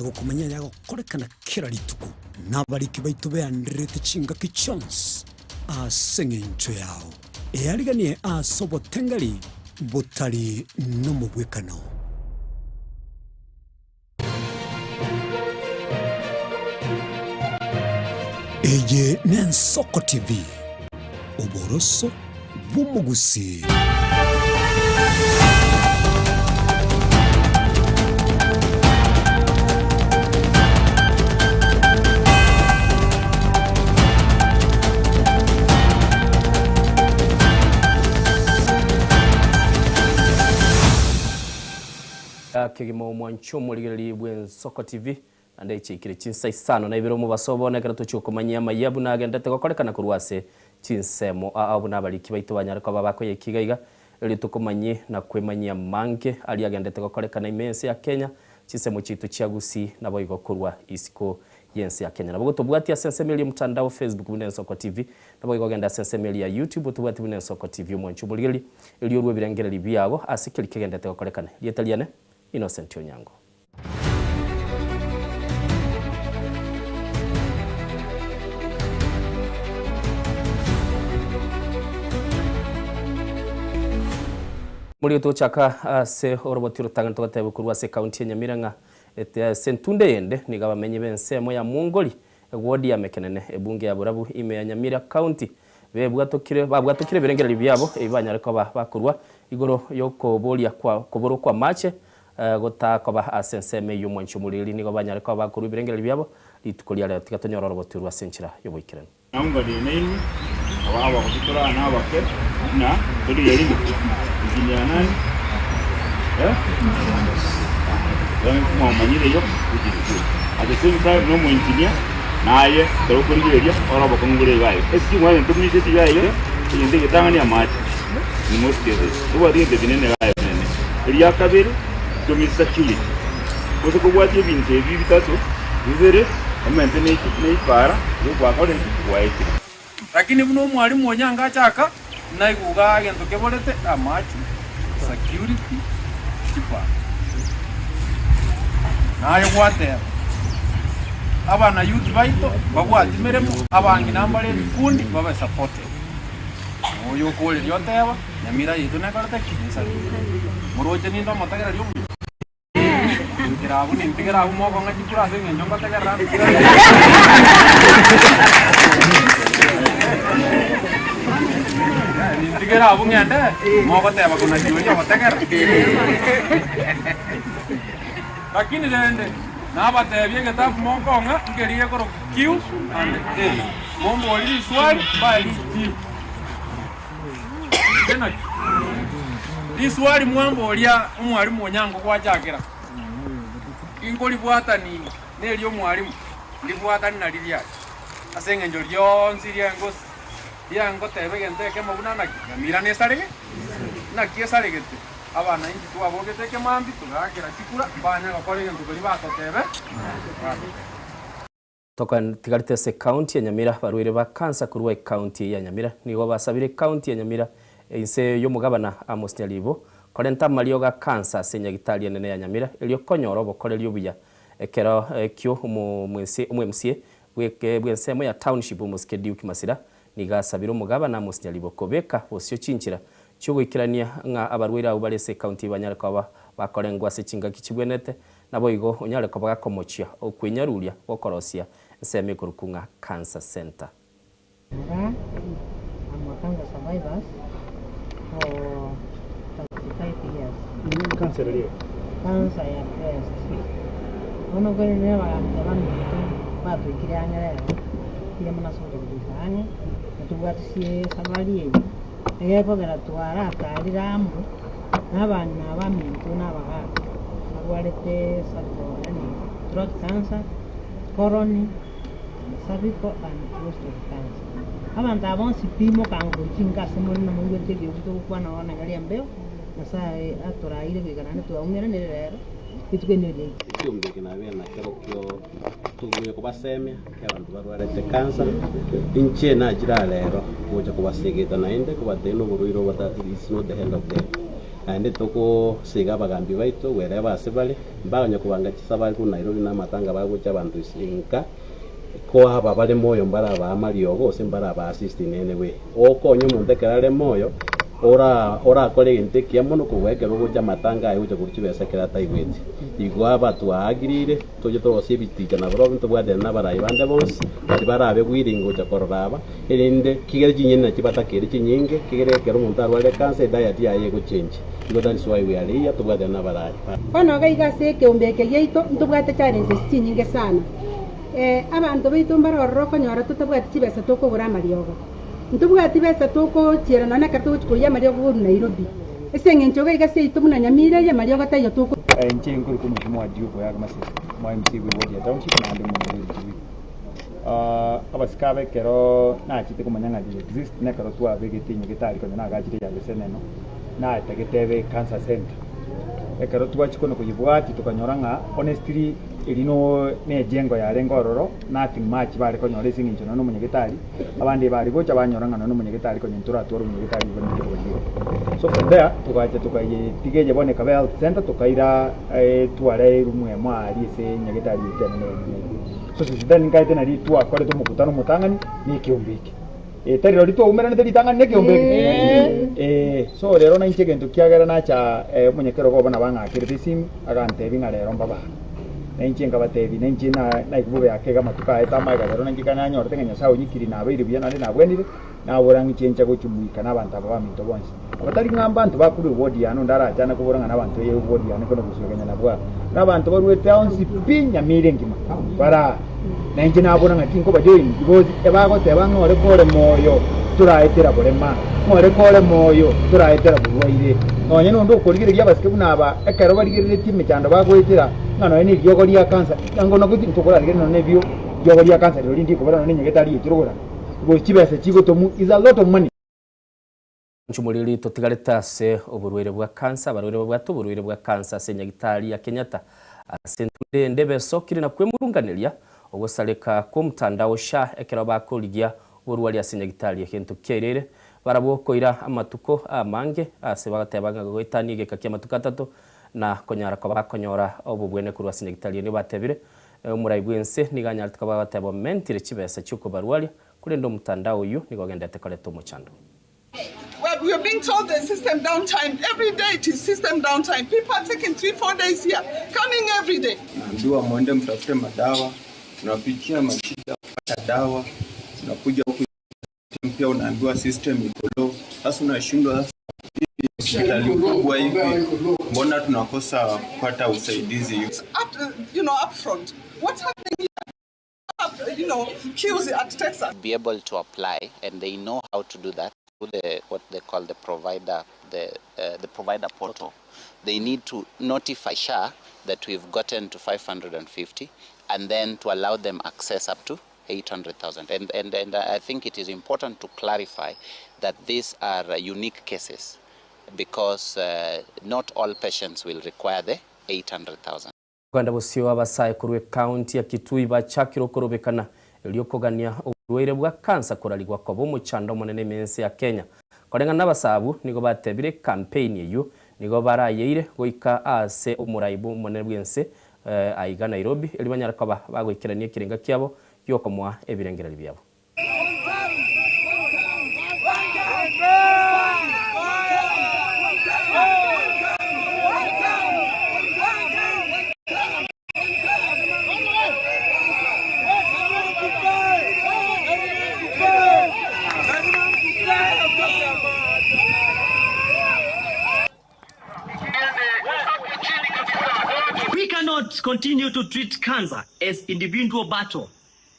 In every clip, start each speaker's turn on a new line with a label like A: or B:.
A: Gokomanya ayagokorekana kera rituko, na abariki baito beandererete chingaki chionsi ase engencho yao. Eariganie ase obotengeri botari nomogwekano. Eye n'Ensoko TV, oboroso bw'omogusii.
B: Kegima omwancho omorigereria bw'Ensoko TV, Naende echiikire chinsa isano na ibere omobaso bono ekero tochia okomanyia amayia buna agenderete gokorekana korwa ase chinsemo ao buna abariki baito banyare koba bakoyaikia iga iga, erio tokomanyie na kwemanyia amange aria agenderete gokorekana ime y'ense ya Kenya, chinsemo chiaito chia Gusii naboigo korwa isiko y'ense ya Kenya. Nabo gotobwatia ase ensemo eria y'omotandao Facebook buna Ensoko TV, naboigo ogende ase ensemo eria ya YouTube otobwatie buna Ensoko TV omwanchi omorigereria, erio orue ebirengererio biago ase keria kegenderete gokorekana. Erieta riane Innocent Onyango. Morigetie togochaka ase oroboti orotang'ani togoteba korwa ase ekaunti ya Nyamira ng'a ete ase entunde eyende nigo abamenyi b'ensemo ya Mwongori, eward ya Mekenene, ebunge ya Borabu ime ya Nyamira county bebwatokire babwatokire ebirengererio biabo ebi banyare koba bakorwa igoro y'okoboria kwa koborwa kw'amache Gotakoba ase ensemo eyio omwanchi omoriri nigo banyare koba bakorua ebirengererio biabo rituko ria rero. Tiga tonyore orogoto orwo ase enchera y'oboikeranu.
C: Naunganire nainwe, aba abagotu tore aa nabake, buna torigerie ng'a engineer nani? Eh? Bono mwamanyire igo, which is good. At the same time na omoengineer, naye ekero okorigereria ore obokong'u bore iga iga. Ase ching'wana ntomiseti iga iga, egento egetang'ani amache. In most cases, tobwati gento kinene iga kinene. Eria kabere, to miss security. Gose kobwatia ebinto ebi bitato, bibere, omente ne ne ipara, igo gwakorire ki? Gwaetire.
D: Lakini buna omwalimu onya angachaka, naigwa igaa egento keborete, amache, security, chipara. Naye gwateba, abana youth baito mbabwati meremo, abang'ina mbare ebikundi babe supported. Oyo okoreria oteba, Nyamira yaito nekorete ki? Nesarigete. Moroche ninde omotegereri omuya? Goikera abwo nintigere abwo mokong'a chikura ase eng'encho ngotegerera ande. Nintigere abwo ng'ende, mogoteba kona ki oria ogotegerera. Lakini rende, nabatebie egetabu mokong'a nkeria gekorokwa Q and A. Momborie riswali, mbae rijibu. Inche naki? Riswali mwamboria omwalimu onyango gwachakera, inkoribwatani neria omwalimu, ndibwatani nari riaye. Ase eng'encho rionsi riengosi riangoteba egento ekemo buna naki, Nyamira nesarege? Naki esaregete? Abana inki twabogete ekemambia togaakera chikura, mbanya gokora egento keria batotebe, batotebe.
B: Totigarete ase ekaunti ya Nyamira, abarwaire ba kansa korwa ekaunti ya Nyamira nigo basabire ekaunti ya Nyamira inse y'omogabana Amos Nyaribo korenta amariogo a kansa ase enyagitari enene ya Nyamira erio konyora obokoreri obuya ekero ekio omo-MCA bw'ensemo ya Township Omosike Duke Masira nigo asabire omogabana Amos Nyaribo kobeka bosio chinchera chiogoikerania ng'a abarwaire abwo bare ase ekaunti banyare koba bakorengwa ase chingaki chibwenerete Naboigo onyare koba gakomochia okwenyaruria gw'okorosia ensemo ekorokwa ng'a Cancer Centre.
E: Iga I'm a cancer survivors for 35 years.
C: Cancer eria?
E: Cancer ya breast. Bono nkorende abagambi baminto batoikire ang'e rero, mbuya mono ase ogocha gotoika ang'e, na tobwate esabari eye, egekogera twaratarire amo. Na abang'ina abaminto na abagaaka barwarete cervical yaani throat cancer, colon, cervical and prostate cancer. Abanto aba bonsi pi mokanga gochia inka ase more na moigwete eriogi togokwana bono iga riambeo, Nyasaye atoraire goika naende twaumeranire rero, rituko eri neriaito.
F: Ekiombe eke nabere nakerokio togocha kobasemia ekero abanto barwarete cancer, inche nachire aa rero gocha kobasegeta naende kobatebia na oborwaire obo that is not the end of the. Naende togosiga abagambi baito gwereba ase bare, mbaganya kobanga chisabari korwa Nairobi na amatanga bagocha abanto ase enka, ko aba bare moyo mbarabaa amariogo gose mbarabaa assist in any way. Okonye omonto ekero are moyo, ora orakore egento ekiya mono kobua ekero ogocha amatanga aye gocha korwa chibesa ekero ataigweti. Igo aba twaagirire, toche torosie ebiticha nabarobwo ntobwatane na abarai bande bonsi, baria barabe willing gocha korora aba, Erinde kigere chinyeni nachio batakere chinyinge, kigere ekero omonto arwarire cancer ediet yaye egochenji. Igo that is why we are here tobwatane nabarai.
G: Bono iga iga ase ekeombe eke giaito ntobwate challenges chinyinge sana. Abanto baito mbare ororo okonyora totabwati chibesa tokogora amariogo. Ntobwati besa tokochiera nonya ekero togochia koyia amariogo korwa Nairobi. Ase eng'encho iga iga seito buna Nyamira eye amariogo taiyo toko.
H: Inche nkorokwa Omweshimiwa Duke Oyaga Masese, mwa MCA bwe ward ya Township naende omonene bwe Rituri. Abasike aba ekero nachete komanya ng'a they exist nekero twabegete nyagetari konya nagachire ya Geseneno, natagete ebe cancer center. Ekero twachia konya koyebwatia tokanyora ng'a honestly eri no ne ejengo yarenge ororo nothing much bare konyora ase eng'encho nonya na omonyagetari, abande bare gocha banyora ng'a nonya na omonyagetari konya ntoratware omonyagetari igo ninki tokobaiyora. So from there togacha tokayetiga eye bono ekaba health center tokaira etware eroom emo aria ase nyagetari yaito enene ya Nyamira. So since then nkaete nari twakorete omokutano omotang'ani na ekeombe eke. Eh, tari rori twaumeranete ritang'ani na ekeombe eke? Eh, so rero nainche egento kiagera nacha eh, omonyakerogo obo nabo ang'akerete esimi, agantebia ng'a rero mbabare. Nainche nkabatebia, nainche na naigwa bobe ake iga amatuko aye tamaega rero nainche ekero nanyorete ng'a Nyasaye onyikiri nabeire buya naende nabwenire, nabora ng'iche ncha gochumuika na abanto aba baminto bonsi. Abatari ng'a mbanto bakorwa ewodi yane, onde arachane kobora ng'a nabanto eye ewodi yane kono gosuegenya nabwo aba. Nabanto baruete onsi pi nyamira engima bare aa. Na inche nabora ng'a tinkobajoin because ebagoteba ng'a ore kore moyo toraetera borema, ng'a ore kore moyo toraetera borwaire. Nonye nonde okorigereria abasike buna aba ekero barigereretie emechando bagoetera ng'a nonye neriogo ria cancer, ango nabo ntokorarigereria nonye nebio riogo ria cancer rirorio ndikobora nonye nyagetari yaitire gose chibesa chigotomwa is a lot of money.
B: Nchumoriri totigarete ase oborwaire bwa kansa, abarwaire babwate oborwaire bwa kansa ase enyagitari ya Kenyatta ase entunde ende besokire na kwemurunganeria ogosareka kw'omotandao SHA ekero bakorigia oborwari ase enyagitari egento kiairire barabwo koira amatuko amange ase bagateba ng'a goetania egeka ki'amatuko atato na konyara koba bakonyora obobwene korwa ase enyagitari eye. Nigo batebire omorai bw'ense nigo anyarete koba agateba omentire chibesa chi'okobarwaria korende omotandao oyio nigo ogendete koreta omochando.
I: Well, we are being told the system downtime every day it is system downtime people are taking 3 4 days here coming every day.
J: Naambiwa mwende mtafute madawa, tunapitia mashida kupata dawa, tunakuja huku pia unaambiwa system iko low. Sasa unashindwa sasa, hospitali kubwa hivi, mbona tunakosa kupata usaidizi?
I: Up, up front. What's happening here? Up, queues at Texas.
K: Be able to apply, and they know how to do that through the what they call the provider the provider portal. They need to notify SHA that we've gotten to 550 and then to allow them access up to 800,000. And I think it is important to clarify that these are unique cases because not all patients will require the 800,000.
B: Kogenda bosio abasae korwa ekaunti ya Kitui bachakire okorobekana erio okogania oborwaire bwa kansa korarigwa koba omochando omonene emense ya Kenya. Koreng'ana n'abasabu nigo batebire campaign eyio nigo barayeire goika ase omoraibu omonene bwense eh, aiga Nairobi eri banyara koba bagoikerania ekerenga kiabo giokomoa ebirengererio biabo.
L: We cannot continue to treat cancer as individual battle.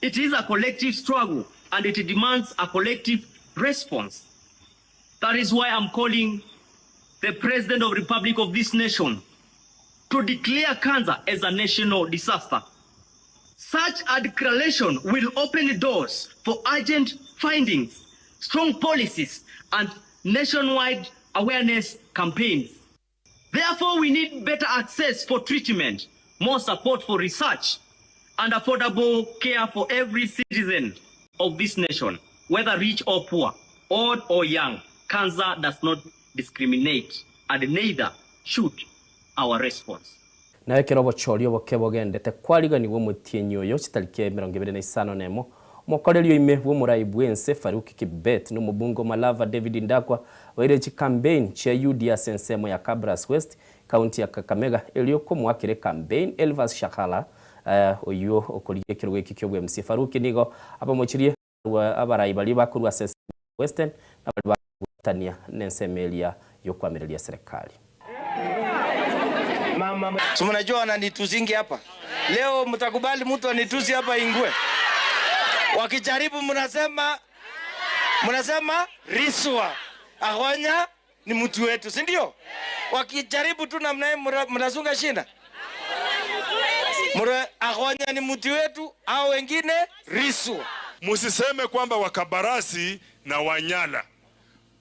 L: It is a collective struggle and it demands a collective response. That is why I'm calling the President of the Republic of this nation to declare cancer as a national disaster. Such a declaration will open doors for urgent findings, strong policies, and nationwide awareness campaigns. Therefore, we need better access for treatment, more support for research, and affordable care for every citizen of this nation, whether rich or poor, old or young. Cancer does not discriminate. and neither should our response.
B: Na ekero obochori oboke bogendete kwariganigwa omotienyi oyo chitariki 25, omokoreri oime bw'omorai bw'ense Farouk Kibet na omobunge o Malava David Ndakwa baire chikambein chia UDA ase ensemo ya Kabras West, County ya Kakamega erio komoakera ekambein Elvas Shakhala oyio okorigia ekerogo eki ki'obwemc. Farouk nigo abamochirie abarai baria bakorwa ase ensemo ya Western na baria bakobwatania nensemo eria y'okoamereria serikali.
M: Si mnajua wananitusingi hapa. Leo mtakubali mtu anitusi hapa Ingwe? Wakijaribu mnasema mnasema Riswa Agonya ni mtu wetu, si ndio? Wakijaribu tu namna hii mnasunga shina. Mura, Agonya ni mtu wetu au wengine Riswa.
N: Musiseme kwamba Wakabarasi na Wanyala.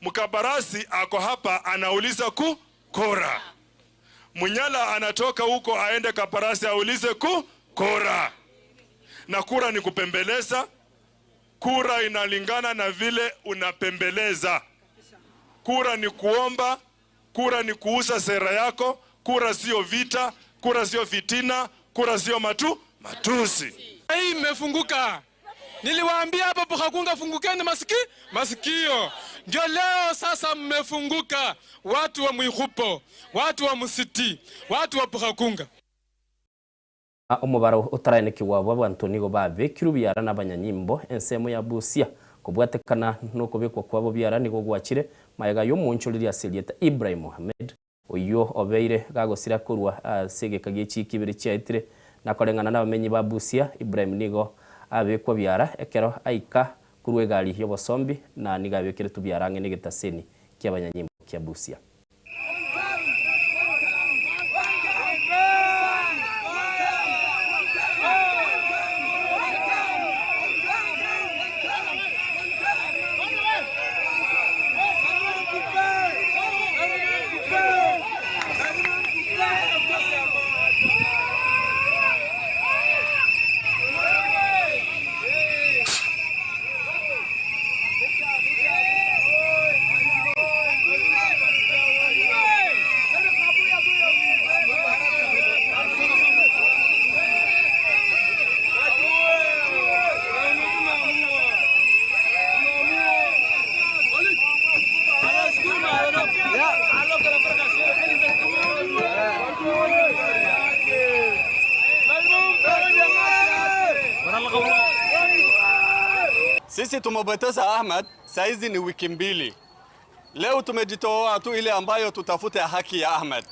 N: Mkabarasi ako hapa anauliza ku kura. Munyala anatoka huko aende Kabarasi aulize ku kura. Na kura ni kupembeleza. Kura inalingana na vile unapembeleza. Kura ni kuomba, kura ni kuuza sera yako, kura sio vita, kura sio fitina, kura sio matusi.
O: Hii imefunguka. Niliwaambia hapa Buhakunga, fungukeni masikio. Ndio leo sasa mmefunguka, watu wa Mwikhupo, watu wa Musiti, watu wa Buhakunga.
B: Omobaro otaraenekigwa bw'abanto nigo babekirwe biara n'abanyanyimbo ensemo ya Busia kobwatekana n'okobekwa kwabo biara nigo gwachire maega y'omonchoreri ase erieta Ibrahim Mohamed oyio obeire gagosira korwa ase egeka gie chiki ibere chiaetire na koreng'ana n'abamenyi ba Busia Ibrahim nigo abekwa biara ekero aika korwa egari y'obosombi na nigo abekeretwe biara ang'e na egetaseni ki'abanyanyimbo kia Busia.
P: Sisi tumepoteza Ahmad saizi ni wiki mbili. Leo tumejitoa tu ile ambayo tutafute haki ya Ahmad,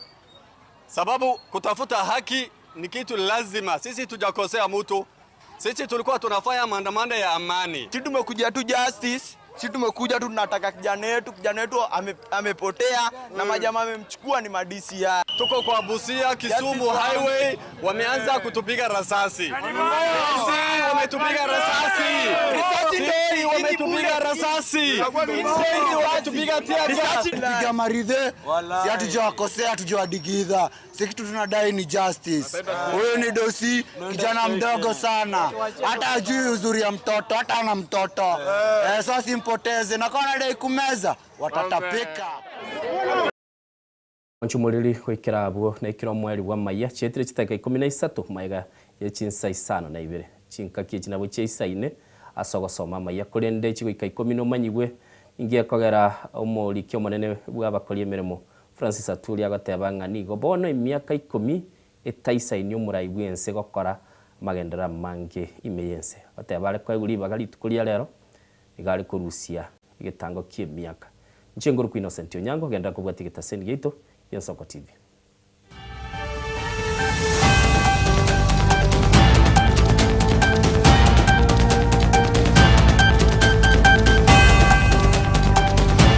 P: sababu kutafuta haki ni kitu lazima. Sisi tujakosea mtu, sisi tulikuwa tunafanya maandamano ya amani.
Q: Si tumekuja tu justice, si tumekuja tu tunataka kijana yetu, kijana yetu amepotea na majamaa amemchukua ni ma DCI.
P: Tuko kwa Busia Kisumu highway, wameanza kutupiga rasasi. Sisi wametupiga rasasi. Sisi wametupiga rasasi. Sisi wametupiga tear gas.
R: Piga maridhe, si hatujawakosea, hatujawadigidha. Si kitu tunadai ni justice. Huyu ni dosi, kijana mdogo sana, hata ajui uzuri ya mtoto, hata ana mtoto. Sasa simpoteze, na kama anadai kumeza watatapika.
B: Onchumoreri goikera abwo naikire omweri bwa maiya chietire chitaka 13 maiga ya chinsa 52 chinkaki echi nabo chia isaine ase ogosoma amaiya korende chigoika 10 omanyigwe ingie kogera omoriki omonene bwa abakori emeremo Francis Atwoli agoteba ng'a nigo bono emiaka 10 etaisaini omorai bwense gokora magendera mange ime yense goteba are koegwa ribaga rituko ria rero iga are korusia egetango kia emiaka. Inche ngorokwa Innocent Onyango, genda kobwatia egetaseni giaito gia Nsoko TV.